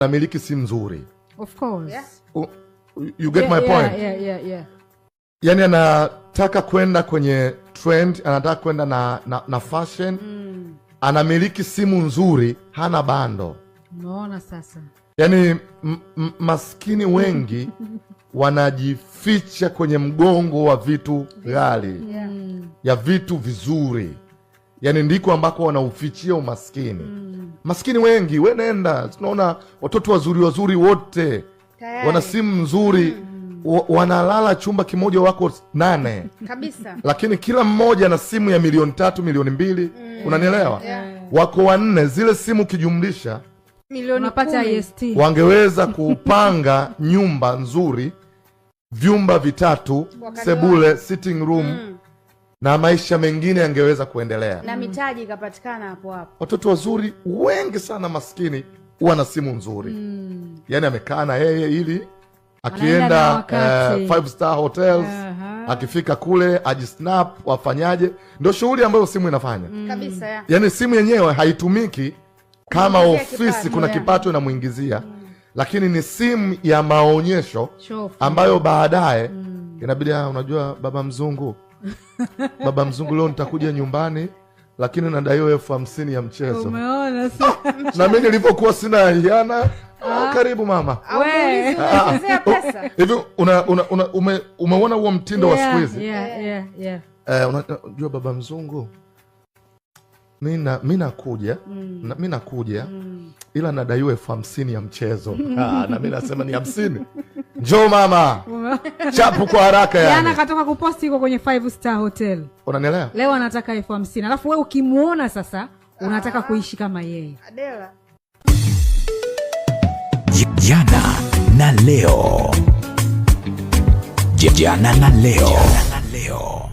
Anamiliki simu nzuri. Of course. You get my point? Yeah. Yani anataka kwenda kwenye trend, anataka kwenda na fashion. Anamiliki simu nzuri, hana bando. Unaona sasa. Yani maskini wengi wanajificha kwenye mgongo wa vitu ghali, ya vitu vizuri, yani ndiko ambako wanaufichia umaskini. Maskini wengi, we nenda, tunaona watoto wazuri wazuri wote Tayari. Wana simu nzuri, wanalala chumba kimoja wako 8 Kabisa. Lakini kila mmoja na simu ya milioni 3, milioni 2. Unanielewa? Yeah. Wako 4, zile simu ukijumlisha Milioni Unapata 10. IST. Wangeweza kupanga nyumba nzuri, vyumba vitatu, Wakati sebule, sitting room, na maisha mengine yangeweza kuendelea. Na mitaji ikapatikana hapo hapo. Watoto wazuri wengi sana maskini huwa na simu nzuri. Yani amekaa na yeye ili Anaenda na akienda wakati. 5 star hotels, akifika kule ajisnap, wafanyaje, ndio shughuli ambayo simu inafanya. Kabisa ya. Yani simu yenyewe haitumiki kama Kumuingizia ofisi, kipato, kuna kipato inamuingizia, lakini ni simu ya maonyesho Show off. Ambayo baadaye inabidi, unajua baba mzungu, baba mzungu, leo nitakuja nyumbani lakini nadaiwa 50,000 ya mchezo. Umeona sasa? Na mimi nilivyokuwa sina hiana, karibu mama. Au We. muulizi unaongezea pesa. Hivi umeona huo mtindo wa siku hizi? Yeah. Unajua baba mzungu, mi nakuja, mi nakuja ila nadaiwa 50,000 ya mchezo. Na mi nasema ni 50, njoo mama, chapu kwa haraka yani. Jana katoka kuposti yuko kwenye 5 star hotel. Unanielewa? Leo anataka 50,000. Alafu wewe ukimuona sasa unataka kuishi kama yeye. Adela. Jana na leo. Jana na leo. Jana na leo.